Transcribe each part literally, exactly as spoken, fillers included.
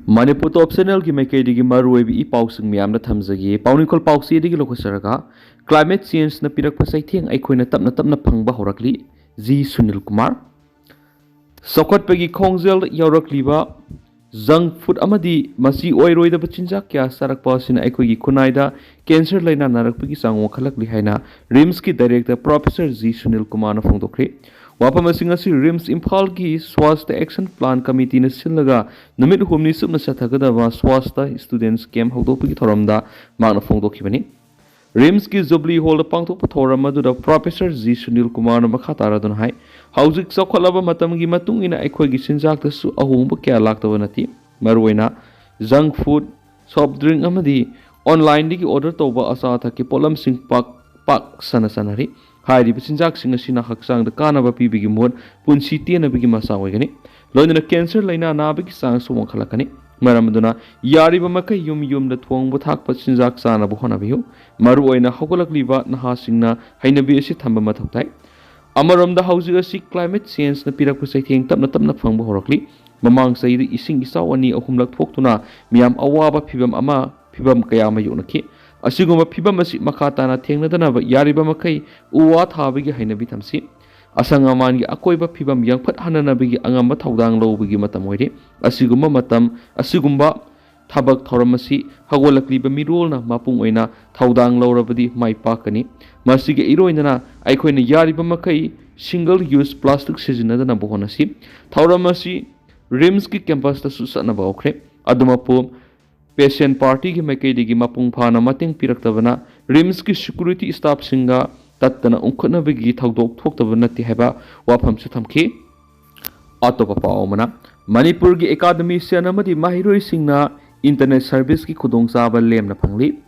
ꯃꯅꯤꯄꯨꯔ ꯇꯣꯞ ꯆꯦꯅꯦꯜꯒꯤ ꯃꯥꯏꯀꯩꯗꯒꯤ ꯃꯔꯨꯑꯣꯏꯕ ꯏ ꯄꯥꯎꯁꯤꯡ ꯃꯌꯥꯝꯅ ꯊꯝꯖꯒꯦ꯫ ꯄꯥꯎꯅꯤꯡꯈꯣꯜ ꯄꯥꯎꯆꯦꯗꯒꯤ ꯂꯧꯈꯠꯆꯔꯒ, ꯀ꯭ꯂꯥꯏꯃꯦꯠ ꯆꯦꯟꯖꯅ ꯄꯤꯔꯛꯄ ꯆꯩꯊꯦꯡ ꯑꯩꯈꯣꯏꯅ ꯇꯞꯅ ꯇꯞꯅ ꯐꯪꯕ ꯍꯧꯔꯛꯂꯤ, ꯖꯤ ꯁꯨꯅꯤꯜ ꯀꯨꯃꯥꯔ꯫ ꯆꯥꯎꯈꯠꯄꯒꯤ ꯈꯣꯡꯖꯦꯜ ꯌꯧꯔꯛꯂꯤꯕ ꯖꯪ ꯐꯨꯗ ꯑꯃꯗꯤ ꯃꯆꯤ ꯑꯣꯏꯔꯣꯏꯗꯕ ꯆꯤꯟꯖꯥꯛ ꯀꯌꯥ ꯆꯥꯔꯛꯄ ꯑꯁꯤꯅ ꯑꯩꯈꯣꯏꯒꯤ ꯈꯨꯟꯅꯥꯏꯗ ꯀꯦꯟꯁꯔ ꯂꯥꯏꯅꯥ ꯅꯥꯔꯛꯄꯒꯤ ꯆꯥꯡ ꯋꯥꯡꯈꯠꯂꯛꯂꯤ ꯍꯥꯏꯅ ꯔꯤꯝꯁꯀꯤ ꯗꯥꯏꯔꯦꯛꯇꯔ ꯄ꯭ꯔꯣꯐꯦꯁꯔ ꯖꯤ ꯁꯨꯅꯤꯜ ꯀꯨꯃꯥꯔꯅ ꯐꯣꯡꯗꯣꯛꯈ꯭ꯔꯦ꯫ ꯋꯥꯐꯝ ꯑꯁꯤꯡ ꯑꯁꯤ ꯔꯤꯝꯁ ꯏꯝꯐꯥꯜꯒꯤ ꯁ꯭ꯋꯥꯁꯊ ꯑꯦꯛꯁꯟ ꯄ꯭ꯂꯥꯟ ꯀꯃꯤꯇꯤꯅ ꯁꯤꯜꯂꯒ ꯅꯨꯃꯤꯠ ꯍꯨꯝꯅꯤ ꯆꯨꯞꯅ ꯆꯠꯊꯒꯗꯕ ꯁ꯭ꯋꯥꯁꯊ ꯁ꯭ꯇꯨꯗꯦꯟꯠꯁ ꯀꯦꯝꯞ ꯍꯧꯗꯣꯛꯄꯒꯤ ꯊꯧꯔꯝꯗ ꯃꯍꯥꯛꯅ ꯐꯣꯡꯗꯣꯛꯈꯤꯕꯅꯤ꯫ ꯔꯤꯝꯁꯀꯤ ꯖꯨꯕꯂꯤ ꯍꯣꯜꯗ ꯄꯥꯡꯊꯣꯛꯄ ꯊꯧꯔꯝ ꯑꯗꯨꯗ ꯄ꯭ꯔꯣꯐꯦꯁꯔ ꯖꯤ ꯁꯨꯅꯤꯜ ꯀꯨꯃꯥꯔꯅ ꯃꯈꯥ ꯇꯥꯔꯗꯨꯅ ꯍꯥꯏ, ꯍꯧꯖꯤꯛ ꯆꯥꯎꯈꯠꯂꯕ ꯃꯇꯝꯒꯤ ꯃꯇꯨꯡ ꯏꯟꯅ ꯑꯩꯈꯣꯏꯒꯤ ꯆꯤꯟꯖꯥꯛꯇꯁꯨ ꯑꯍꯣꯡꯕ ꯀꯌꯥ ꯂꯥꯛꯇꯕ ꯅꯠꯇꯦ꯫ ꯃꯔꯨꯑꯣꯏꯅ ꯖꯪ ꯐꯨꯗ, ꯁꯣꯐ ꯗ꯭ꯔꯤꯡ ꯑꯃꯗꯤ ꯑꯣꯟꯂꯥꯏꯟꯗꯒꯤ ꯑꯣꯔꯗꯔ ꯇꯧꯕ ꯑꯆꯥ ꯑꯊꯛꯀꯤ ꯄꯣꯠꯂꯝꯁꯤꯡ ꯄꯥꯛ ꯄꯥꯛ ꯁꯟꯅ ꯆꯥꯅꯔꯤ꯫ ꯍꯥꯏꯔꯤꯕ ꯆꯤꯟꯖꯥꯛꯁꯤꯡ ꯑꯁꯤꯅ ꯍꯛꯆꯥꯡꯗ ꯀꯥꯟꯅꯕ ꯄꯤꯕꯒꯤ ꯃꯍꯨꯠ ꯄꯨꯟꯁꯤ ꯇꯦꯟꯅꯕꯒꯤ ꯃꯆꯥꯛ ꯑꯣꯏꯒꯅꯤ꯫ ꯂꯣꯏꯅꯅ ꯀꯦꯟꯁꯔ ꯂꯥꯏꯅꯥ ꯅꯥꯕꯒꯤ ꯆꯥꯡꯁꯨ ꯋꯥꯡꯈꯠꯂꯛꯀꯅꯤ꯫ ꯃꯔꯝ ꯑꯗꯨꯅ ꯌꯥꯔꯤꯕ ꯃꯈꯩ ꯌꯨꯝ ꯌꯨꯝꯗ ꯊꯣꯡꯕ ꯊꯥꯛꯄ ꯆꯤꯟꯖꯥꯛ ꯆꯥꯅꯕ ꯍꯣꯠꯅꯕꯤꯌꯨ꯫ ꯃꯔꯨꯑꯣꯏꯅ ꯍꯧꯒꯠꯂꯛꯂꯤꯕ ꯅꯍꯥꯁꯤꯡꯅ ꯍꯩꯅꯕꯤ ꯑꯁꯤ ꯊꯝꯕ ꯃꯊꯧ ꯇꯥꯏ꯫ ꯑꯃꯔꯣꯝꯗ ꯍꯧꯖꯤꯛ ꯑꯁꯤ ꯀ꯭ꯂꯥꯏꯃꯦꯠ ꯆꯦꯟꯖꯅ ꯄꯤꯔꯛꯄ ꯆꯩꯊꯦꯡ ꯇꯞꯅ ꯇꯞꯅ ꯐꯪꯕ ꯍꯧꯔꯛꯂꯤ꯫ ꯃꯃꯥꯡ ꯆꯍꯤꯗ ꯏꯁꯤꯡ ꯏꯆꯥꯎ ꯑꯅꯤ ꯑꯍꯨꯝꯂꯛ ꯊꯣꯛꯇꯨꯅ ꯃꯤꯌꯥꯝ ꯑꯋꯥꯕ ꯐꯤꯚꯝ ꯑꯃ, ꯐꯤꯚꯝ ꯀꯌꯥ ꯑꯃ ꯌꯣꯛꯅꯈꯤ꯫ ꯑꯁꯤꯒꯨꯝꯕ ꯐꯤꯚꯝ ꯑꯁꯤ ꯃꯈꯥ ꯇꯥꯅ ꯊꯦꯡꯅꯗꯅꯕ ꯌꯥꯔꯤꯕ ꯃꯈꯩ ꯎ ꯋꯥ ꯊꯥꯕꯒꯤ ꯍꯩꯅꯕꯤ ꯊꯝꯁꯤ꯫ ꯑꯁꯪ ꯑꯃꯥꯟꯒꯤ ꯑꯀꯣꯏꯕ ꯐꯤꯕꯝ ꯌꯥꯡꯐꯠ ꯍꯟꯅꯅꯕꯒꯤ ꯑꯉꯝꯕ ꯊꯧꯗꯥꯡ ꯂꯧꯕꯒꯤ ꯃꯇꯝ ꯑꯣꯏꯔꯦ꯫ ꯑꯁꯤꯒꯨꯝꯕ ꯃꯇꯝ, ꯑꯁꯤꯒꯨꯝꯕ ꯊꯕꯛ ꯊꯧꯔꯝ ꯑꯁꯤ ꯍꯧꯒꯠꯂꯛꯂꯤꯕ ꯃꯤꯔꯣꯜꯅ ꯃꯄꯨꯡ ꯑꯣꯏꯅ ꯊꯧꯗꯥꯡ ꯂꯧꯔꯕꯗꯤ ꯃꯥꯏ ꯄꯥꯛꯀꯅꯤ꯫ ꯃꯁꯤꯒ ꯏꯔꯣꯏꯅꯅ ꯑꯩꯈꯣꯏꯅ ꯌꯥꯔꯤꯕ ꯃꯈꯩ ꯁꯤꯡꯒꯜ ꯌꯨꯁ ꯄ꯭ꯂꯥꯁꯇꯤꯛ ꯁꯤꯖꯤꯟꯅꯗꯅꯕ ꯍꯣꯠꯅꯁꯤ꯫ ꯊꯧꯔꯝ ꯑꯁꯤ ꯔꯤꯝꯁꯀꯤ ꯀꯦꯝꯄꯁꯇꯁꯨ ꯆꯠꯅꯕ ꯍꯧꯈ꯭ꯔꯦ꯫ ꯑꯗꯨꯃꯛꯄꯨ, ꯄꯦꯁꯦꯟ ꯄꯥꯔꯇꯤꯒꯤ ꯃꯥꯏꯀꯩꯗꯒꯤ ꯃꯄꯨꯡ ꯐꯥꯅ ꯃꯇꯦꯡ ꯄꯤꯔꯛꯇꯕꯅ ꯔꯤꯝꯁꯀꯤ ꯁꯦꯀ꯭ꯌꯨꯔꯤꯇꯤ ꯁ꯭ꯇꯥꯐꯁꯤꯡꯒ ꯇꯠꯇꯅ ꯎꯪꯈꯠꯅꯕꯒꯤ ꯊꯧꯗꯣꯛ ꯊꯣꯛꯇꯕ ꯅꯠꯇꯦ ꯍꯥꯏꯕ ꯋꯥꯐꯝꯁꯨ ꯊꯝꯈꯤ꯫ ꯑꯇꯣꯞꯄ ꯄꯥꯎ ꯑꯃꯅ, ꯃꯅꯤꯄꯨꯔꯒꯤ ꯑꯦꯀꯥꯗꯃꯤꯁꯤꯌꯟ ꯑꯃꯗꯤ ꯃꯍꯩꯔꯣꯏꯁꯤꯡꯅ ꯏꯟꯇꯔꯅꯦꯠ ꯁꯔꯚꯤꯁꯀꯤ ꯈꯨꯗꯣꯡꯆꯥꯕ ꯂꯦꯝꯅ ꯐꯪꯂꯤ꯫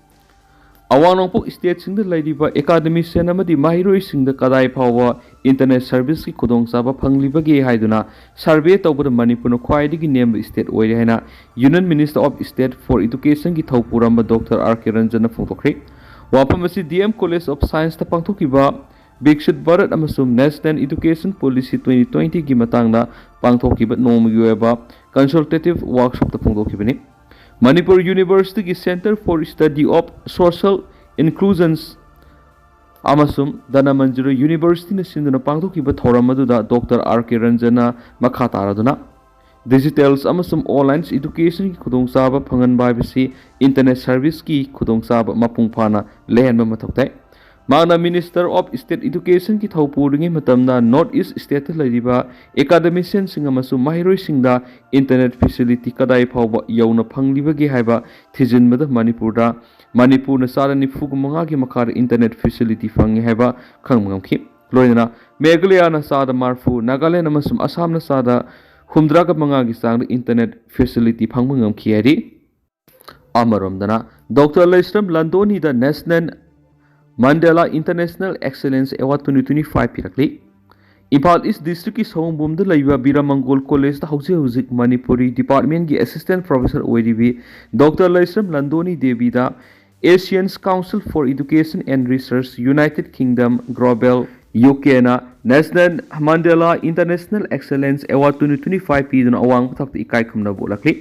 ꯑꯋꯥꯡ ꯅꯣꯡꯄꯣꯛ ꯁ꯭ꯇꯦꯠꯁꯤꯡꯗ ꯂꯩꯔꯤꯕ ꯑꯦꯀꯥꯗꯃꯤꯁꯤꯌꯟ ꯑꯃꯗꯤ ꯃꯍꯩꯔꯣꯏꯁꯤꯡꯗ ꯀꯗꯥꯏ ꯐꯥꯎꯕ ꯏꯟꯇꯔꯅꯦꯠ ꯁꯔꯚꯤꯁꯀꯤ ꯈꯨꯗꯣꯡꯆꯥꯕ ꯐꯪꯂꯤꯕꯒꯦ ꯍꯥꯏꯗꯨꯅ ꯁꯔꯚꯦ ꯇꯧꯕꯗ ꯃꯅꯤꯄꯨꯔꯅ ꯈ꯭ꯋꯥꯏꯗꯒꯤ ꯅꯦꯝꯕ ꯁ꯭ꯇꯦꯠ ꯑꯣꯏꯔꯦ ꯍꯥꯏꯅ Union Minister of State for Educationꯒꯤ ꯊꯧꯄꯨꯔꯝꯕ ꯗꯣꯛꯇꯔ ꯑꯥꯔ ꯀꯦ ꯔꯟꯖꯟꯅ ꯐꯣꯡꯗꯣꯛꯈ꯭ꯔꯦ꯫ ꯋꯥꯐꯝ ꯑꯁꯤ ꯗꯤ ꯑꯦꯝ ꯀꯣꯂꯦꯖ ꯑꯣꯐ ꯁꯥꯏꯟꯁꯇ ꯄꯥꯡꯊꯣꯛꯈꯤꯕ ꯕꯤꯛꯁꯤꯠ ꯚꯥꯔꯠ ꯑꯃꯁꯨꯡ National Education Policy twenty twenty ꯒꯤ ꯃꯇꯥꯡꯗ ꯄꯥꯡꯊꯣꯛꯈꯤꯕ ꯅꯣꯡꯃꯒꯤ ꯑꯣꯏꯕ consultative workshopꯇ ꯐꯣꯡꯗꯣꯛꯈꯤꯕꯅꯤ꯫ ꯃꯅꯤꯄꯨꯔ ꯌꯨꯅꯤꯚꯔꯁꯤꯇꯤꯒꯤ Centre for Study of Social Inclusions ꯑꯃꯁꯨꯡ ꯙꯅꯃꯟꯖꯨꯔꯤ ꯌꯨꯅꯤꯚꯔꯁꯤꯇꯤꯅ ꯁꯤꯟꯗꯨꯅ ꯄꯥꯡꯊꯣꯛꯈꯤꯕ ꯊꯧꯔꯝ ꯑꯗꯨꯗ ꯗꯣꯛꯇꯔ ꯑꯥꯔ ꯀꯦ ꯔꯟꯖꯟꯅ ꯃꯈꯥ ꯇꯥꯔꯗꯨꯅ, ꯗꯤꯖꯤꯇꯦꯜꯁ ꯑꯃꯁꯨꯡ ꯑꯣꯟꯂꯥꯏꯟ ꯏꯗꯨꯀꯦꯁꯟꯒꯤ ꯈꯨꯗꯣꯡꯆꯥꯕ ꯐꯪꯍꯟꯕ ꯍꯥꯏꯕꯁꯤ ꯏꯟꯇꯔꯅꯦꯠ ꯁꯔꯚꯤꯁꯀꯤ ꯈꯨꯗꯣꯡꯆꯥꯕ ꯃꯄꯨꯡ ꯐꯥꯅ ꯂꯩꯍꯟꯕ ꯃꯊꯧ ꯇꯥꯏ꯫ ꯃꯍꯥꯛꯅ Minister of State Educationꯒꯤ ꯊꯧ ꯄꯨꯔꯤꯉꯩ ꯃꯇꯝꯗ North East Stateꯇ ꯂꯩꯔꯤꯕ academicianꯁꯤꯡ ꯑꯃꯁꯨꯡ ꯃꯍꯩꯔꯣꯏꯁꯤꯡꯗ ꯏꯟꯇꯔꯅꯦꯠ ꯐꯦꯁꯤꯂꯤꯇꯤ ꯀꯗꯥꯏ ꯐꯥꯎꯕ ꯌꯧꯅ ꯐꯪꯂꯤꯕꯒꯦ ꯍꯥꯏꯕ ꯊꯤꯖꯤꯟꯕꯗ ꯃꯅꯤꯄꯨꯔꯗ ꯃꯅꯤꯄꯨꯔꯅ ꯆꯥꯗ ꯅꯤꯐꯨꯒ ꯃꯉꯥꯒꯤ ꯃꯈꯥꯗ ꯏꯟꯇꯔꯅꯦꯠ ꯐꯦꯁꯤꯂꯤꯇꯤ ꯐꯪꯉꯤ ꯍꯥꯏꯕ ꯈꯪꯕ ꯉꯝꯈꯤ꯫ ꯂꯣꯏꯅꯅ ꯃꯦꯘꯥꯂꯌꯥꯅ ꯆꯥꯗ ꯃꯔꯐꯨ, ꯅꯥꯒꯥꯂꯦꯟ ꯑꯃꯁꯨꯡ ꯑꯁꯥꯝꯅ ꯆꯥꯗ ꯍꯨꯝꯗ꯭ꯔꯥꯒ ꯃꯉꯥꯒꯤ ꯆꯥꯡꯗ ꯏꯟꯇꯔꯅꯦꯠ ꯐꯦꯁꯤꯂꯤꯇꯤ ꯐꯪꯕ ꯉꯝꯈꯤ ꯍꯥꯏꯔꯤ꯫ ꯑꯃꯔꯣꯝꯗꯅ ꯗꯣꯛꯇꯔ ꯂꯩꯁ꯭ꯔꯝ ꯂꯟꯗꯣꯅꯤꯗ National Mandela International Excellence Award twenty twenty five ꯄꯤꯔꯛꯂꯤ꯫ ꯏꯝꯐꯥꯜ ꯏꯁ ꯗꯤꯁꯇ꯭ꯔꯤꯛꯀꯤ ꯁꯑꯣꯝꯕꯨꯡꯗ ꯂꯩꯕ ꯕꯤꯔꯥꯃꯪꯒꯣꯜ ꯀꯣꯂꯦꯖꯇ ꯍꯧꯖꯤꯛ ꯍꯧꯖꯤꯛ ꯃꯅꯤꯄꯨꯔꯤ ꯗꯤꯄꯥꯔꯠꯃꯦꯟꯒꯤ ꯑꯦꯁꯤꯁꯇꯦꯟ ꯄ꯭ꯔꯣꯐꯦꯁꯔ ꯑꯣꯏꯔꯤꯕꯤ ꯗꯣꯛꯇꯔ ꯂꯩꯁ꯭ꯔꯝ ꯂꯟꯗꯣꯅꯤ ꯗꯦꯕꯤꯗ Asian Council for Education and Research, United Kingdom, Global, UKꯅ National Mandela International Excellence Award twenty twenty five ꯄꯤꯗꯨꯅ ꯑꯋꯥꯡꯕ ꯊꯥꯛꯇ ꯏꯀꯥꯏ ꯈꯨꯝꯅꯕ ꯎꯠꯂꯛꯂꯤ꯫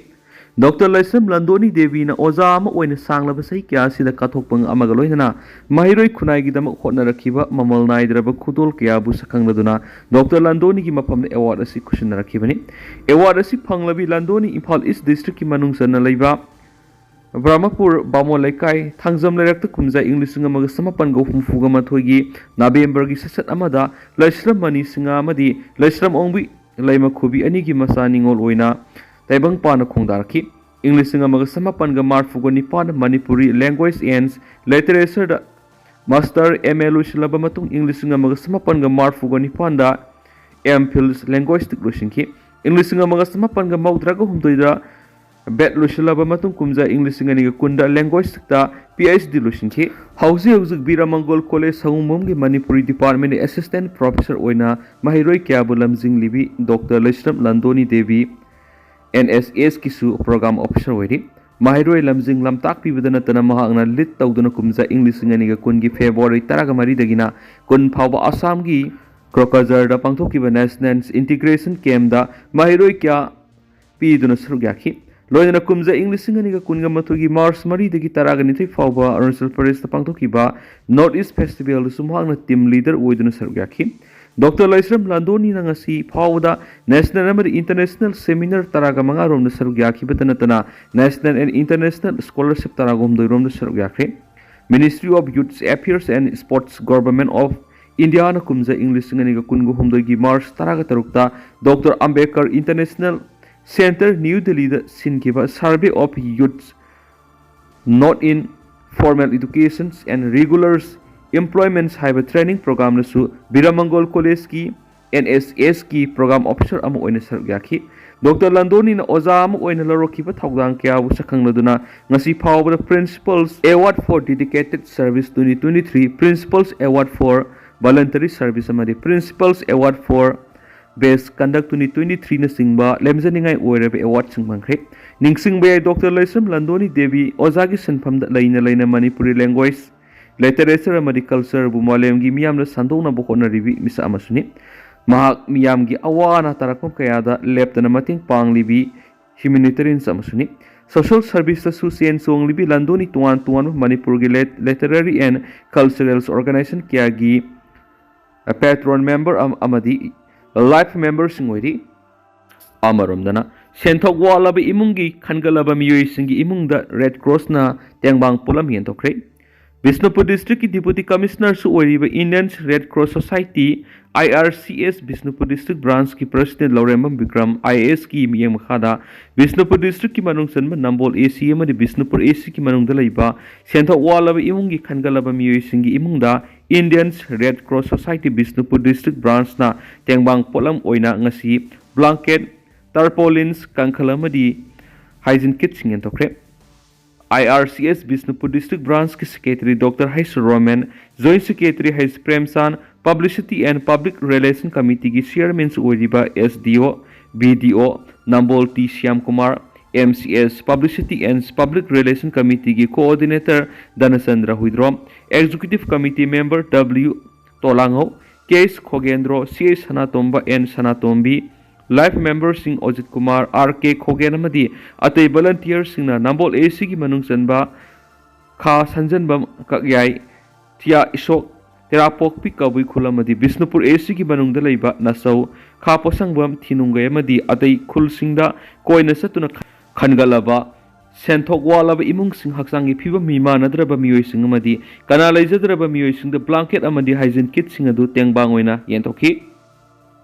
ꯗꯣꯛꯇꯔ ꯂꯩꯁ꯭ꯔꯝ ꯂꯟꯗꯣꯅꯤ ꯗꯦꯕꯤꯅ ꯑꯣꯖꯥ ꯑꯃ ꯑꯣꯏꯅ ꯁꯥꯡꯂꯕ ꯆꯍꯤ ꯀꯌꯥ ꯑꯁꯤꯗ ꯀꯠꯊꯣꯛꯄ ꯑꯃꯒ ꯂꯣꯏꯅꯅ ꯃꯍꯩꯔꯣꯏ ꯈꯨꯟꯅꯥꯏꯒꯤꯗꯃꯛ ꯍꯣꯠꯅꯔꯛꯈꯤꯕ ꯃꯃꯜ ꯅꯥꯏꯗ꯭ꯔꯕ ꯈꯨꯗꯣꯜ ꯀꯌꯥꯕꯨ ꯁꯛꯈꯪꯂꯗꯨꯅ ꯗꯣꯛꯇꯔ ꯂꯟꯗꯣꯅꯤꯒꯤ ꯃꯐꯝꯗ ꯑꯦꯋꯥꯔꯗ ꯑꯁꯤ ꯈꯨꯠꯁꯤꯟꯅꯔꯛꯈꯤꯕꯅꯤ꯫ ꯑꯦꯋꯥꯔꯗ ꯑꯁꯤ ꯐꯪꯂꯕꯤ ꯂꯟꯗꯣꯅꯤ ꯏꯝꯐꯥꯜ ꯏꯁ ꯗꯤꯁꯇ꯭ꯔꯤꯛꯀꯤ ꯃꯅꯨꯡ ꯆꯟꯅ ꯂꯩꯕ ꯕ꯭ꯔꯍꯃꯄꯨꯔ ꯕꯥꯃꯣꯟ ꯂꯩꯀꯥꯏ, ꯊꯥꯡꯖꯝ ꯂꯩꯔꯛꯇ ꯀꯨꯝꯖꯥ ꯏꯪ ꯂꯤꯁꯤꯡ ꯑꯃꯒ ꯆꯃꯥꯄꯟꯒ ꯍꯨꯝꯐꯨꯒ ꯃꯥꯊꯣꯏꯒꯤ ꯅꯕꯦꯝꯕꯔꯒꯤ ꯁꯠꯁꯠ ꯑꯃꯗ ꯂꯩꯁ꯭ꯔꯝ ꯃꯅꯤ ꯁꯤꯡꯍ ꯑꯃꯗꯤ ꯂꯩꯁ꯭ꯔꯝ ꯑꯣꯡꯕꯤ ꯂꯩꯃꯈꯨꯕꯤ ꯑꯅꯤꯒꯤ ꯃꯆꯥ ꯅꯤꯉꯣꯜ ꯑꯣꯏꯅ ꯇꯥꯏꯕꯪꯄꯥꯟꯗ ꯈꯣꯡꯗꯥꯔꯛꯈꯤ꯫ ꯏꯪ ꯂꯤꯁꯤꯡ ꯑꯃꯒ ꯆꯃꯥꯄꯟꯒ ꯃꯔꯐꯨꯒ ꯅꯤꯄꯥꯟꯗ Manipuri Language and Literature the master, M A ꯂꯣꯏꯁꯤꯜꯂꯕ ꯃꯇꯨꯡ ꯏꯪ ꯂꯤꯁꯤꯡ ꯑꯃꯒ ꯆꯃꯥꯄꯟꯒ ꯃꯔꯐꯨꯒ ꯅꯤꯄꯥꯟꯗ M Phil Linguistic ꯂꯣꯏꯁꯤꯟꯈꯤ꯫ ꯏꯪ ꯂꯤꯁꯤꯡ ꯑꯃꯒ ꯆꯃꯥꯄꯟꯒ ꯃꯧꯗ꯭ꯔꯥꯒ ꯍꯨꯝꯗꯣꯏꯗ ꯕꯦꯠ ꯂꯣꯏꯁꯤꯜꯂꯕ ꯃꯇꯨꯡ ꯀꯨꯝꯖꯥ ꯏꯪ ꯂꯤꯁꯤꯡ ꯑꯅꯤꯒ ꯀꯨꯟꯗ Linguistic ꯇ P H D ꯂꯣꯏꯁꯤꯟꯈꯤ꯫ ꯍꯧꯖꯤꯛ ꯍꯧꯖꯤꯛ ꯕꯤꯔꯥꯃꯪꯒꯣꯜ ꯀꯣꯂꯦꯖ ꯁꯑꯣꯝꯕꯨꯡꯒꯤ ꯃꯅꯤꯄꯨꯔꯤ ꯗꯤꯄꯥꯔꯠꯃꯦꯟꯒꯤ ꯑꯦꯁꯤꯁꯇꯦꯟ ꯄ꯭ꯔꯣꯐꯦꯁꯔ ꯑꯣꯏꯅ ꯃꯍꯩꯔꯣꯏ ꯀꯌꯥꯕꯨ ꯂꯝꯖꯤꯡꯂꯤꯕꯤ doctor Leishram Londoni Devi N S S ꯀꯤꯁꯨ ꯄ꯭ꯔꯣꯒ꯭ꯔꯥꯝ ꯑꯣꯐꯤꯁꯔ ꯑꯣꯏꯔꯤ꯫ ꯃꯍꯩꯔꯣꯏ ꯂꯝꯖꯤꯡ ꯂꯝꯇꯥꯛꯄꯤꯕꯗ ꯅꯠꯇꯅ ꯃꯍꯥꯛꯅ ꯂꯤꯗ ꯇꯧꯗꯨꯅ ꯀꯨꯝꯖꯥ ꯏꯪ ꯂꯤꯁꯤꯡ ꯑꯅꯤꯒ ꯀꯨꯟꯒꯤ ꯐꯦꯕ꯭ꯔꯨꯋꯥꯔꯤ ꯇꯔꯥꯒ ꯃꯔꯤꯗꯒꯤꯅ ꯀꯨꯟ ꯐꯥꯎꯕ ꯑꯁꯥꯝꯒꯤ ꯀ꯭ꯔꯣꯀꯖꯔꯗ ꯄꯥꯡꯊꯣꯛꯈꯤꯕ ꯅꯦꯁꯅꯦꯜ ꯏꯟꯇꯤꯒ꯭ꯔꯦꯁꯟ ꯀꯦꯝꯗ ꯃꯍꯩꯔꯣꯏ ꯀꯌꯥ ꯄꯤꯗꯨꯅ ꯁꯔꯨꯛ ꯌꯥꯈꯤ꯫ ꯂꯣꯏꯅꯅ ꯀꯨꯝꯖꯥ ꯏꯪ ꯂꯤꯁꯤꯡ ꯑꯅꯤꯒ ꯀꯨꯟꯒ ꯃꯥꯊꯣꯏꯒꯤ ꯃꯥꯔꯆ ꯃꯔꯤꯗꯒꯤ ꯇꯔꯥꯒ ꯅꯤꯊꯣꯏ ꯐꯥꯎꯕ ꯑꯔꯨꯅꯥꯆꯜ ꯄ꯭ꯔꯗꯦꯁꯇ ꯄꯥꯡꯊꯣꯛꯈꯤꯕ ꯅꯣꯔꯠ ꯏꯁ ꯐꯦꯁꯇꯤꯚꯦꯜꯗꯁꯨ ꯃꯍꯥꯛꯅ ꯇꯤꯝ ꯂꯤꯗꯔ ꯑꯣꯏꯗꯨꯅ ꯁꯔꯨꯛ ꯌꯥꯈꯤ꯫ ꯗꯣꯛꯇꯔ ꯂꯥꯏꯁ꯭ꯔꯝ ꯂꯥꯟꯗꯣꯅꯤꯅ ꯉꯁꯤ ꯐꯥꯎꯕꯗ ꯅꯦꯁꯅꯦꯜ ꯑꯃꯗꯤ ꯏꯟꯇꯔꯅꯦꯁꯅꯦꯜ ꯁꯦꯃꯤꯅꯥꯔ ꯇꯔꯥꯒ ꯃꯉꯥ ꯔꯣꯝꯗ ꯁꯔꯨꯛ ꯌꯥꯈꯤꯕꯇ ꯅꯠꯇꯅ ꯅꯦꯁꯅꯦꯜ ꯑꯦꯟ ꯏꯟꯇꯔꯅꯦꯁꯅꯦꯜ ꯁ꯭ꯀꯣꯂꯔꯁꯤꯞ ꯇꯔꯥꯒ ꯍꯨꯝꯗꯣꯏ ꯔꯣꯝꯗ ꯁꯔꯨꯛ ꯌꯥꯈ꯭ꯔꯦ꯫ Ministry of Youth Affairs and Sports, Government of India ꯅ ꯀꯨꯝꯖꯥ ꯏꯪ ꯂꯤꯁꯤꯡ ꯑꯅꯤꯒ ꯀꯨꯟꯒ ꯍꯨꯝꯗꯣꯏꯒꯤ ꯃꯥꯔꯆ ꯇꯔꯥꯒ ꯇꯔꯨꯛꯇ doctor Ambedkar international centre, new ꯗꯤꯜꯂꯤꯗ ꯁꯤꯟꯈꯤꯕ Survey of Youth Not in Formal Education and Regular Employments ꯍꯥꯏꯕ ꯇ꯭ꯔꯦꯅꯤꯡ ꯄ꯭ꯔꯣꯒ꯭ꯔꯥꯝꯗꯁꯨ ꯕꯤꯔꯃꯪꯒꯣꯜ ꯀꯣꯂꯦꯖꯀꯤ ꯑꯦꯟ ꯑꯦꯁ ꯑꯦꯁꯀꯤ ꯄ꯭ꯔꯣꯒ꯭ꯔꯥꯝ ꯑꯣꯐꯤꯁꯔ ꯑꯃ ꯑꯣꯏꯅ ꯁꯔꯨꯛ ꯌꯥꯈꯤ꯫ ꯗꯣꯛꯇꯔ ꯂꯥꯟꯗꯣꯅꯤꯅ ꯑꯣꯖꯥ ꯑꯃ ꯑꯣꯏꯅ ꯂꯧꯔꯛꯈꯤꯕ ꯊꯧꯗꯥꯡ ꯀꯌꯥꯕꯨ ꯁꯛꯈꯪꯂꯗꯨꯅ ꯉꯁꯤ ꯐꯥꯎꯕꯗ Principals Award for Dedicated Service twenty twenty-three, Principals Award for Voluntary Service ꯑꯃꯗꯤ Principals Award for Best Conduct twenty twenty-three ꯅꯆꯤꯡꯕ ꯂꯦꯝꯖꯅꯤꯡꯉꯥꯏ ꯑꯣꯏꯔꯕ ꯑꯦꯋꯥꯔꯗꯁꯤꯡ ꯐꯪꯈ꯭ꯔꯦ꯫ ꯅꯤꯡꯁꯤꯡꯕ ꯌꯥꯏ, ꯗꯣꯛꯇꯔ ꯂꯩꯁ꯭ꯔꯝ ꯂꯥꯟꯗꯣꯅꯤ ꯗꯦꯕꯤ ꯑꯣꯖꯥꯒꯤ ꯁꯤꯟꯐꯝꯗ ꯂꯩꯅ ꯂꯩꯅ ꯃꯅꯤꯄꯨꯔꯤ ꯂꯦꯡꯒ꯭ꯋꯦꯖ, ꯂꯤꯇꯔꯦꯆꯔ ꯑꯃꯗꯤ ꯀꯜꯆꯔꯕꯨ ꯃꯥꯂꯦꯝꯒꯤ ꯃꯤꯌꯥꯝꯗ ꯁꯟꯗꯣꯛꯅꯕ ꯍꯣꯠꯅꯔꯤꯕꯤ ꯃꯤꯁꯛ ꯑꯃꯁꯨꯅꯤ꯫ ꯃꯍꯥꯛ ꯃꯤꯌꯥꯝꯒꯤ ꯑꯋꯥ ꯑꯅꯥ ꯇꯥꯔꯛꯐꯝ ꯀꯌꯥꯗ ꯂꯦꯞꯇꯅ ꯃꯇꯦꯡ ꯄꯥꯡꯂꯤꯕꯤ ꯍ꯭ꯌꯨꯃꯦꯅꯤꯇꯦꯔꯤꯌꯟꯁ ꯑꯃꯁꯨꯅꯤ꯫ ꯁꯣꯁꯤꯌꯦꯜ ꯁꯔꯚꯤꯁꯇꯁꯨ ꯆꯦꯟ ꯆꯣꯡꯂꯤꯕꯤ ꯂꯥꯟꯗꯣꯅꯤ ꯇꯣꯉꯥꯟ ꯇꯣꯉꯥꯟꯕ ꯃꯅꯤꯄꯨꯔꯒꯤ ꯂꯤꯇꯔꯦꯔꯤ ꯑꯦꯟ ꯀꯜꯆꯔꯦꯜ ꯑꯣꯔꯒꯅꯥꯏꯖꯦꯁꯟ ꯀꯌꯥꯒꯤ ꯄꯦꯇ꯭ꯔꯣꯟ ꯃꯦꯝꯕꯔ ꯑꯃ-, ꯑꯃꯗꯤ ꯂꯥꯏꯐ ꯃꯦꯝꯕꯔꯁꯤꯡ ꯑꯣꯏꯔꯤ꯫ ꯑꯃꯔꯣꯝꯗꯅ, ꯁꯦꯟꯊꯣꯛ ꯋꯥꯠꯂꯕ ꯏꯃꯨꯡꯒꯤ ꯈꯟꯒꯠꯂꯕ ꯃꯤꯑꯣꯏꯁꯤꯡꯒꯤ ꯏꯃꯨꯡꯗ ꯔꯦꯗ ꯀ꯭ꯔꯣꯁꯅ ꯇꯦꯡꯕꯥꯡ ꯄꯣꯠꯂꯝ ꯌꯦꯟꯊꯣꯛꯈ꯭ꯔꯦ꯫ ꯕꯤꯁꯅꯨꯄꯨꯔ ꯗꯤꯁꯇ꯭ꯔꯤꯛꯀꯤ ꯗꯤꯄꯨꯇꯤ ꯀꯃꯤꯁꯅꯔꯁꯨ ꯑꯣꯏꯔꯤꯕ Indian red cross society, I R C S, Bishnupur district ꯕ꯭ꯔꯥꯟꯁꯀꯤ president Laurembam Bikram I A ꯑꯦꯁꯀꯤ ꯃꯤꯠꯌꯦꯡ ꯃꯈꯥꯗ ꯕꯤꯁꯅꯨꯄꯨꯔ ꯗꯤꯁꯇ꯭ꯔꯤꯛꯀꯤ ꯃꯅꯨꯡ ꯆꯟꯕ ꯅꯝꯕꯣꯜ ꯑꯦ ꯁꯤ ꯑꯃꯗꯤ ꯕꯤꯁꯅꯨꯄꯨꯔ ꯑꯦ ꯁꯤꯒꯤ ꯃꯅꯨꯡꯗ ꯂꯩꯕ ꯁꯦꯟꯊꯣꯛ ꯋꯥꯠꯂꯕ ꯏꯃꯨꯡꯒꯤ ꯈꯟꯒꯠꯂꯕ ꯃꯤꯑꯣꯏꯁꯤꯡꯒꯤ ꯏꯃꯨꯡꯗ Indian red cross society Bishnupur district ꯕ꯭ꯔꯥꯟꯁꯅ ꯇꯦꯡꯕꯥꯡ ꯄꯣꯠꯂꯝ ꯑꯣꯏꯅ ꯉꯁꯤ ꯕ꯭ꯂꯥꯡꯀꯦꯠ, ꯇꯔꯄꯣꯂꯤꯟꯁ, ꯀꯥꯡꯈꯜ ꯑꯃꯗꯤ ꯍꯥꯏꯖꯤꯟ ꯀꯤꯠꯁꯤꯡ ꯌꯦꯟꯊꯣꯛꯈ꯭ꯔꯦ꯫ I R C S Bishnupur district ꯕ꯭ꯔꯥꯟꯁꯀꯤ secretary doctor Heis Romen, joint secretary Heis Premchand, publicity and public relation ꯀꯃꯤꯇꯤꯒꯤ ꯆꯤꯌꯔꯃꯦꯟꯁꯨ ꯑꯣꯏꯔꯤꯕ S D O, B D O, Nambol T Shyamkumar, M C S Publicity and Public Relation Committeeꯒꯤ Coordinator Dhanachandra Huidrom, Executive Committee Member W Tolangngou, K H Khogendro, C H Sanatomba, N Sanatombi, Life Memberꯁꯤꯡ Ojit Kumar, R K Khogen ꯑꯃꯗꯤ ꯑꯇꯩ volunteerꯁꯤꯡꯅ ꯅꯝꯕꯣꯜ A Cꯒꯤ ꯃꯅꯨꯡ ꯆꯟꯕ ꯈꯥ ꯁꯟꯖꯟꯕꯝ, ꯀꯛꯌꯥꯏ, ꯊꯤꯌꯥ ꯏꯁꯣꯛ, ꯇꯦꯔꯥꯄꯣꯛꯄꯤ ꯀꯕꯨꯏ ꯈꯨꯜ ꯑꯃꯗꯤ ꯕꯤꯁꯅꯨꯄꯨꯔ A Cꯒꯤ ꯃꯅꯨꯡꯗ ꯂꯩꯕ ꯅꯥꯆꯧ, ꯈꯥ ꯄꯣꯁꯪꯕꯝ, ꯊꯤꯅꯨꯡꯒꯩ ꯑꯃꯗꯤ ꯑꯇꯩ ꯈꯨꯜꯁꯤꯡꯗ ꯀꯣꯏꯅ ꯆꯠꯇꯨꯅ ꯈꯟꯒꯠꯂꯕ ꯁꯦꯟꯊꯣꯛ ꯋꯥꯠꯂꯕ ꯏꯃꯨꯡꯁꯤꯡ, ꯍꯛꯆꯥꯡꯒꯤ ꯐꯤꯕꯝ ꯃꯤꯃꯥꯟꯅꯗ꯭ꯔꯕ ꯃꯤꯑꯣꯏꯁꯤꯡ ꯑꯃꯗꯤ ꯀꯅꯥ ꯂꯩꯖꯗ꯭ꯔꯕ ꯃꯤꯑꯣꯏꯁꯤꯡꯗ blanket ꯑꯃꯗꯤ hygiene kitꯁꯤꯡ ꯑꯗꯨ ꯇꯦꯡꯕꯥꯡ ꯑꯣꯏꯅ ꯌꯦꯟꯊꯣꯛꯈꯤ꯫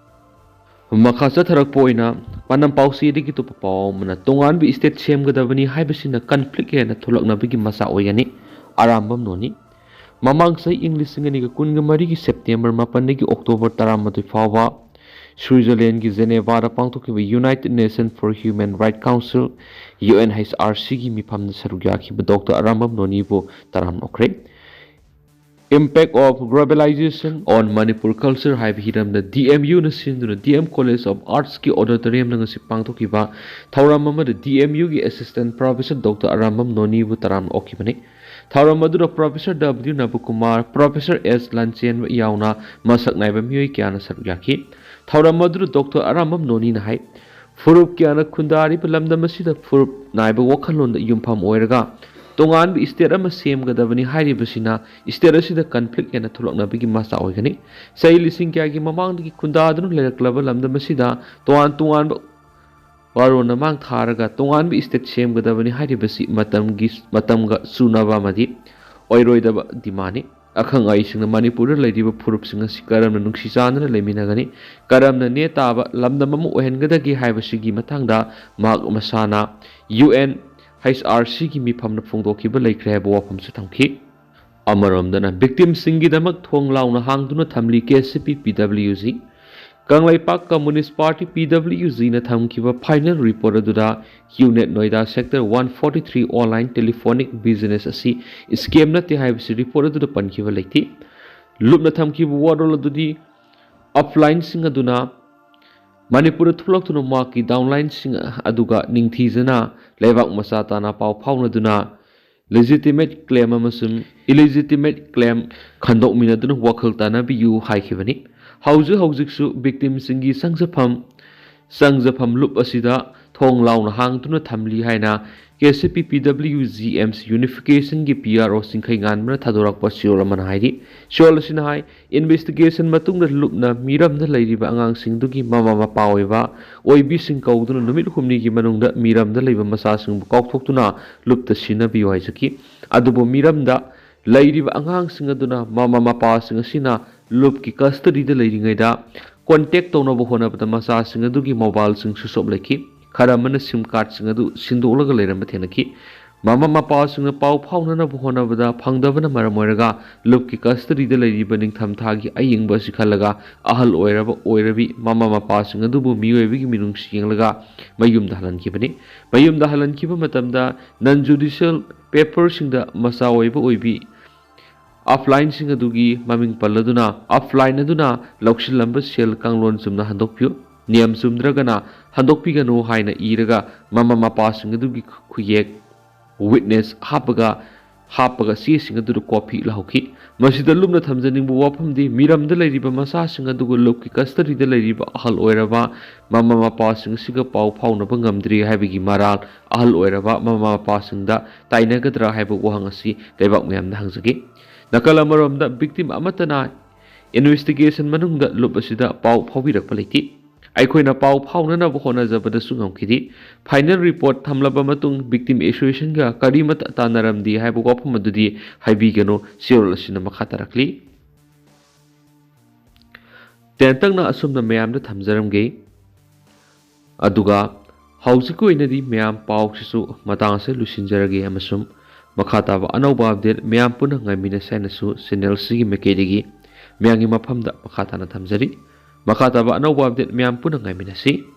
ꯃꯈꯥ ꯆꯠꯊꯔꯛꯄ ꯑꯣꯏꯅ ꯄꯥꯟꯗꯝ ꯄꯥꯎꯆꯦꯗꯒꯤ ꯑꯇꯣꯞꯄ ꯄꯥꯎ ꯑꯃꯅ, ꯇꯣꯉꯥꯟꯕ state ꯁꯦꯝꯒꯗꯕꯅꯤ ꯍꯥꯏꯕꯁꯤꯅ conflict ꯍꯦꯟꯅ ꯊꯣꯛꯂꯛꯅꯕꯒꯤ ꯃꯆꯥꯛ ꯑꯣꯏꯒꯅꯤ, ꯑꯔꯥꯝꯕꯝ ꯅꯣꯅꯤ꯫ ꯃꯃꯥꯡ ꯆꯍꯤ ꯏꯪ ꯂꯤꯁꯤꯡ ꯑꯅꯤꯒ ꯀꯨꯟꯒ ꯃꯔꯤꯒꯤ September ꯃꯥꯄꯟꯗꯒꯤ October ꯇꯔꯥꯃꯥꯊꯣꯏ ꯐꯥꯎꯕ Switzerlandꯒꯤ Genevaꯗ ꯄꯥꯡꯊꯣꯛꯈꯤꯕ United Nations for Human Rights Council, U N H R Cꯒꯤ ꯃꯤꯐꯝꯗ ꯁꯔꯨꯛ ꯌꯥꯈꯤꯕ ꯗꯣꯛꯇꯔ ꯑꯔꯥꯝꯕꯝ ꯅꯣꯅꯤꯕꯨ ꯇꯔꯥꯝꯅ ꯑꯣꯛꯈ꯭ꯔꯦ꯫ Impact of Globalization on Manipur Culture ꯍꯥꯏꯕ ꯍꯤꯔꯝꯗ D M Uꯅ ꯁꯤꯟꯗꯨꯅ D M College of Artsꯀꯤ auditoriumꯗ ꯉꯁꯤ ꯄꯥꯡꯊꯣꯛꯈꯤꯕ ꯊꯧꯔꯝ ꯑꯃꯗ D M Uꯒꯤ Assistant Professor ꯗꯣꯛꯇꯔ ꯑꯔꯥꯝꯕꯝ ꯅꯣꯅꯤꯕꯨ ꯇꯔꯥꯝꯅ ꯑꯣꯛꯈꯤꯕꯅꯤ꯫ ꯊꯧꯔꯝ ꯑꯗꯨꯗ Professor W ꯅꯕꯀꯨꯃꯥꯔ, Professor S ꯂꯥꯟꯆꯦꯟꯕ ꯌꯥꯎꯅ ꯃꯁꯛ ꯅꯥꯏꯕ ꯃꯤꯑꯣꯏ ꯀꯌꯥꯅ ꯁꯔꯨꯛ ꯌꯥꯈꯤ꯫ ꯊꯧꯔꯝ ꯑꯗꯨꯗ ꯗꯣꯛꯇꯔ ꯑꯔꯥꯝꯕꯝ ꯅꯣꯅꯤꯅ ꯍꯥꯏ, ꯐꯨꯔꯨꯞ ꯀꯌꯥꯅ ꯈꯨꯟꯗꯥꯔꯤꯕ ꯂꯝꯗꯝ ꯑꯁꯤꯗ ꯐꯨꯔꯨꯞ ꯅꯥꯏꯕ ꯋꯥꯈꯜꯂꯣꯟꯗ ꯌꯨꯝꯐꯝ ꯑꯣꯏꯔꯒ ꯇꯣꯉꯥꯟꯕ state ꯑꯃ ꯁꯦꯝꯒꯗꯕꯅꯤ ꯍꯥꯏꯔꯤꯕꯁꯤꯅ state ꯑꯁꯤꯗ conflict ꯍꯦꯟꯅ ꯊꯣꯛꯂꯛꯅꯕꯒꯤ ꯃꯆꯥꯛ ꯑꯣꯏꯒꯅꯤ꯫ ꯆꯍꯤ ꯂꯤꯁꯤꯡ ꯀꯌꯥꯒꯤ ꯃꯃꯥꯡꯗꯒꯤ ꯈꯨꯟꯗꯥꯗꯨꯅ ꯂꯩꯔꯛꯂꯕ ꯂꯝꯗꯝ ꯑꯁꯤꯗ ꯇꯣꯉꯥꯟ ꯇꯣꯉꯥꯟꯕ ꯋꯥꯔꯣꯜꯅ ꯃꯥꯡ ꯊꯥꯔꯒ ꯇꯣꯉꯥꯟꯕ state ꯁꯦꯝꯒꯗꯕꯅꯤ ꯍꯥꯏꯔꯤꯕꯁꯤ ꯃꯇꯝꯒꯤ, ꯃꯇꯝꯒ ꯆꯨꯅꯕ ꯑꯃꯗꯤ ꯑꯣꯏꯔꯣꯏꯗꯕ demandꯅꯤ꯫ ꯑꯈꯪ ꯑꯍꯩꯁꯤꯡꯅ ꯃꯅꯤꯄꯨꯔꯗ ꯂꯩꯔꯤꯕ ꯐꯨꯔꯨꯞꯁꯤꯡ ꯑꯁꯤ ꯀꯔꯝꯅ ꯅꯨꯡꯁꯤ ꯆꯥꯟꯅꯅ ꯂꯩꯃꯤꯟꯅꯒꯅꯤ, ꯀꯔꯝꯅ ꯅꯦ ꯇꯥꯕ ꯂꯝꯗꯝ ꯑꯃ ꯑꯣꯏꯍꯟꯒꯗꯒꯦ ꯍꯥꯏꯕꯁꯤꯒꯤ ꯃꯇꯥꯡꯗ ꯃꯍꯥꯛ ꯃꯁꯥꯅ U N H R Cꯒꯤ ꯃꯤꯐꯝꯗ ꯐꯣꯡꯗꯣꯛꯈꯤꯕ ꯂꯩꯈ꯭ꯔꯦ ꯍꯥꯏꯕ ꯋꯥꯐꯝꯁꯨ ꯊꯝꯈꯤ꯫ ꯑꯃꯔꯣꯝꯗꯅ victimꯁꯤꯡꯒꯤꯗꯃꯛ ꯊꯣꯡ ꯂꯥꯎꯅ ꯍꯥꯡꯗꯨꯅ ꯊꯝꯂꯤ K C P P W G꯫ Kangleipak Communist Party P W Gꯅ ꯊꯝꯈꯤꯕ final report ꯑꯗꯨꯗ UNET Noida Sector one forty three online telephonic business ꯑꯁꯤ scam ꯅꯠꯇꯦ ꯍꯥꯏꯕꯁꯤ report ꯑꯗꯨꯗ ꯄꯟꯈꯤꯕ ꯂꯩꯇꯦ꯫ ꯂꯨꯞꯅ ꯊꯝꯈꯤꯕ ꯋꯥꯔꯣꯜ ꯑꯗꯨꯗꯤ offlineꯁꯤꯡ ꯑꯗꯨꯅ ꯃꯅꯤꯄꯨꯔꯗ ꯊꯣꯛꯂꯛꯇꯨꯅ ꯃꯍꯥꯛꯀꯤ downlineꯁꯤꯡ ꯑꯗꯨꯒ ꯅꯤꯡꯊꯤꯖꯅ ꯂꯩꯕꯥꯛ ꯃꯆꯥ ꯇꯥꯅ ꯄꯥꯎ ꯐꯥꯎꯅꯗꯨꯅ legitimate claim ꯑꯃꯁꯨꯡ illegitimate claim ꯈꯟꯗꯣꯛꯃꯤꯟꯅꯗꯨꯅ ꯋꯥꯈꯜ ꯇꯥꯅꯕꯤꯌꯨ ꯍꯥꯏꯈꯤꯕꯅꯤ꯫ ꯍꯧꯖꯤꯛ ꯍꯧꯖꯤꯛꯁꯨ victimꯁꯤꯡꯒꯤ ꯆꯪꯖꯐꯝ ꯆꯪꯖꯐꯝ ꯂꯨꯞ ꯑꯁꯤꯗ ꯊꯣꯡ ꯂꯥꯎꯅ ꯍꯥꯡꯗꯨꯅ ꯊꯝꯂꯤ ꯍꯥꯏꯅ KCP PWG Unificationꯒꯤ PRO ꯆꯤꯡꯈꯩ ꯉꯥꯟꯕꯅ ꯊꯥꯗꯣꯔꯛꯄ ꯆꯦꯔꯣꯜ ꯑꯃꯅ ꯍꯥꯏꯔꯤ꯫ ꯆꯦꯔꯣꯜ ꯑꯁꯤꯅ ꯍꯥꯏ, investigation ꯃꯇꯨꯡꯗ ꯂꯨꯞꯅ ꯃꯤꯔꯝꯗ ꯂꯩꯔꯤꯕ ꯑꯉꯥꯡꯁꯤꯡꯗꯨꯒꯤ ꯃꯃꯥ ꯃꯄꯥ ꯑꯣꯏꯕ ꯑꯣꯏꯕꯤꯁꯤꯡ ꯀꯧꯗꯨꯅ ꯅꯨꯃꯤꯠ ꯍꯨꯝꯅꯤꯒꯤ ꯃꯅꯨꯡꯗ ꯃꯤꯔꯝꯗ ꯂꯩꯕ ꯃꯆꯥꯁꯤꯡꯕꯨ ꯀꯥꯎꯊꯣꯛꯇꯨꯅ ꯂꯨꯞꯇ ꯁꯤꯟꯅꯕꯤꯌꯨ ꯍꯥꯏꯖꯈꯤ꯫ ꯑꯗꯨꯕꯨ ꯃꯤꯔꯝꯗ ꯂꯩꯔꯤꯕ ꯑꯉꯥꯡꯁꯤꯡ ꯑꯗꯨꯅ ꯃꯃꯥ ꯃꯄꯥꯁꯤꯡ ꯑꯁꯤꯅ ꯂꯨꯞꯀꯤ custodyꯗ ꯂꯩꯔꯤꯉꯩꯗ contact ꯇꯧꯅꯕ ꯍꯣꯠꯅꯕꯗ ꯃꯆꯥꯁꯤꯡ ꯑꯗꯨꯒꯤ mobileꯁꯤꯡ switch off ꯂꯩꯈꯤ꯫ ꯈꯔ ꯑꯃꯅ SIM cardꯁꯤꯡ ꯑꯗꯨ ꯁꯤꯟꯗꯣꯛꯂꯒ ꯂꯩꯔꯝꯕ ꯊꯦꯡꯅꯈꯤ꯫ ꯃꯃꯥ ꯃꯄꯥꯁꯤꯡꯅ ꯄꯥꯎ ꯐꯥꯎꯅꯅꯕ ꯍꯣꯠꯅꯕꯗ ꯐꯪꯗꯕꯅ ꯃꯔꯝ ꯑꯣꯏꯔꯒ ꯂꯨꯞꯀꯤ custodyꯗ ꯂꯩꯔꯤꯕ ꯅꯤꯡꯊꯝꯊꯥꯒꯤ ꯑꯌꯤꯡꯕ ꯑꯁꯤ ꯈꯜꯂꯒ ꯑꯍꯜ ꯑꯣꯏꯔꯕ ꯑꯣꯏꯔꯕꯤ ꯃꯃꯥ ꯃꯄꯥꯁꯤꯡ ꯑꯗꯨꯕꯨ ꯃꯤꯑꯣꯏꯕꯒꯤ ꯃꯤꯅꯨꯡꯁꯤ ꯌꯦꯡꯂꯒ ꯃꯌꯨꯝꯗ ꯍꯜꯍꯟꯈꯤꯕꯅꯤ꯫ ꯃꯌꯨꯝꯗ ꯍꯜꯍꯟꯈꯤꯕ ꯃꯇꯝꯗ non judicial paperꯁꯤꯡꯗ ꯃꯆꯥ ꯑꯣꯏꯕ ꯑꯣꯏꯕꯤ offlineꯁꯤꯡ ꯑꯗꯨꯒꯤ ꯃꯃꯤꯡ ꯄꯜꯂꯗꯨꯅ offline ꯑꯗꯨꯅ ꯂꯧꯁꯤꯜꯂꯝꯕ ꯁꯦꯜ ꯀꯥꯡꯂꯣꯟ ꯆꯨꯝꯅ ꯍꯟꯗꯣꯛꯄꯤꯌꯨ, ꯅꯤꯌꯝ ꯆꯨꯝꯗ꯭ꯔꯒꯅ ꯍꯟꯗꯣꯛꯄꯤꯒꯅꯨ ꯍꯥꯏꯅ ꯏꯔꯒ ꯃꯃꯥ ꯃꯄꯥꯁꯤꯡ ꯑꯗꯨꯒꯤ ꯈꯨꯌꯦꯛ, witness ꯍꯥꯞꯄꯒ ꯍꯥꯞꯄꯒ ꯆꯦꯁꯤꯡ ꯑꯗꯨꯗ copy ꯂꯧꯍꯧꯈꯤ꯫ ꯃꯁꯤꯗ ꯂꯨꯞꯅ ꯊꯝꯖꯅꯤꯡꯕ ꯋꯥꯐꯝꯗꯤ ꯃꯤꯔꯝꯗ ꯂꯩꯔꯤꯕ ꯃꯆꯥꯁꯤꯡ ꯑꯗꯨꯒ ꯂꯨꯞꯀꯤ custodyꯗ ꯂꯩꯔꯤꯕ ꯑꯍꯜ ꯑꯣꯏꯔꯕ ꯃꯃꯥ ꯃꯄꯥꯁꯤꯡ ꯑꯁꯤꯒ ꯄꯥꯎ ꯐꯥꯎꯅꯕ ꯉꯝꯗ꯭ꯔꯤ ꯍꯥꯏꯕꯒꯤ ꯃꯔꯥꯜ ꯑꯍꯜ ꯑꯣꯏꯔꯕ ꯃꯃꯥ ꯃꯄꯥꯁꯤꯡꯗ ꯇꯥꯏꯅꯒꯗ꯭ꯔꯥ ꯍꯥꯏꯕ ꯋꯥꯍꯪ ꯑꯁꯤ ꯂꯩꯕꯥꯛ ꯃꯌꯥꯝꯗ ꯍꯪꯖꯒꯦ꯫ ꯅꯥꯀꯜ ꯑꯃꯔꯣꯝꯗ victim ꯑꯃꯠꯇꯅ investigation ꯃꯅꯨꯡꯗ ꯂꯨꯞ ꯑꯁꯤꯗ ꯄꯥꯎ ꯐꯥꯎꯕꯤꯔꯛꯄ ꯂꯩꯇꯦ꯫ ꯑꯩꯈꯣꯏꯅ ꯄꯥꯎ ꯐꯥꯎꯅꯅꯕ ꯍꯣꯠꯅꯖꯕꯗꯁꯨ ꯉꯝꯈꯤꯗꯦ꯫ Final report ꯊꯝꯂꯕ ꯃꯇꯨꯡ victim associationꯒ ꯀꯔꯤꯃꯠꯇ ꯇꯥꯟꯅꯔꯝꯗꯦ ꯍꯥꯏꯕ ꯋꯥꯐꯝ ꯑꯗꯨꯗꯤ ꯍꯥꯏꯕꯤꯒꯅꯨ, ꯆꯦꯔꯣꯜ ꯑꯁꯤꯅ ꯃꯈꯥ ꯇꯥꯔꯛꯂꯤ꯫ ꯇꯦꯟꯇꯛꯅ ꯑꯁꯨꯝꯅ ꯃꯌꯥꯝꯗ ꯊꯝꯖꯔꯝꯒꯦ꯫ ꯑꯗꯨꯒ ꯍꯧꯖꯤꯛꯀꯤ ꯑꯣꯏꯅꯗꯤ ꯃꯌꯥꯝ ꯄꯥꯎꯁꯤꯁꯨ ꯃꯇꯥꯡ ꯑꯁꯤꯗ ꯂꯣꯏꯁꯤꯟꯖꯔꯒꯦ ꯑꯃꯁꯨꯡ ꯃꯈꯥ ꯇꯥꯕ ꯑꯅꯧꯕ update ꯃꯌꯥꯝ ꯄꯨꯟꯅ ꯉꯥꯏꯃꯤꯟꯅꯁꯦ ꯍꯥꯏꯅꯁꯨ channel ꯑꯁꯤꯒꯤ ꯃꯥꯏꯀꯩꯗꯒꯤ ꯃꯌꯥꯝꯒꯤ ꯃꯐꯝꯗ ꯃꯈꯥ ꯇꯥꯅ ꯊꯝꯖꯔꯤ꯫ ꯃꯈꯥ ꯇꯥꯕ ꯑꯅꯧꯕ update ꯃꯌꯥꯝ ꯄꯨꯟꯅ ꯉꯥꯏꯃꯤꯟꯅꯁꯤ꯫